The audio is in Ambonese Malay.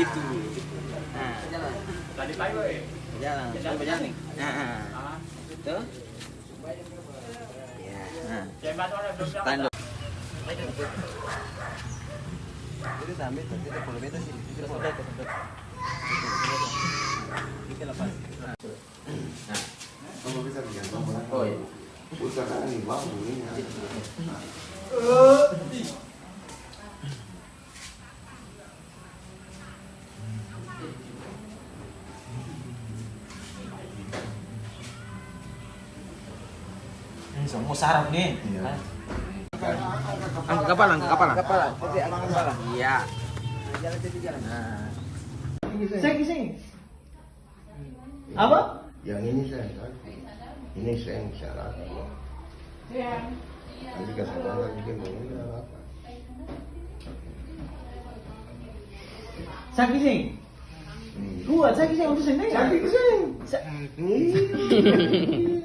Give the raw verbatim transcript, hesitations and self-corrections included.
Nah. Jalan. Jalan. Jalan. Nah. Tuh. Ya. Nah. Tanduk. Itu sambil, itu kalau beta sih, itu kalau beta. Itu lepas. Nah. Kamu bisa bikin apa? Oh, iya. Usahakan di bawah ini. Ini semua sarap nih. Iya. Angka kapala, angka kapala. Kapala, oke, angka kapala. Iya. Jalan, jalan, jalan. Nah. Seng, seng. Apa? Yang ini saya, ini saya, saya rasa. Nanti kasih tahu lagi dia mau ini apa? Saki seng. Hmm. Kuat, saki seng, untuk seng. Saki seng. Sa- Hmm.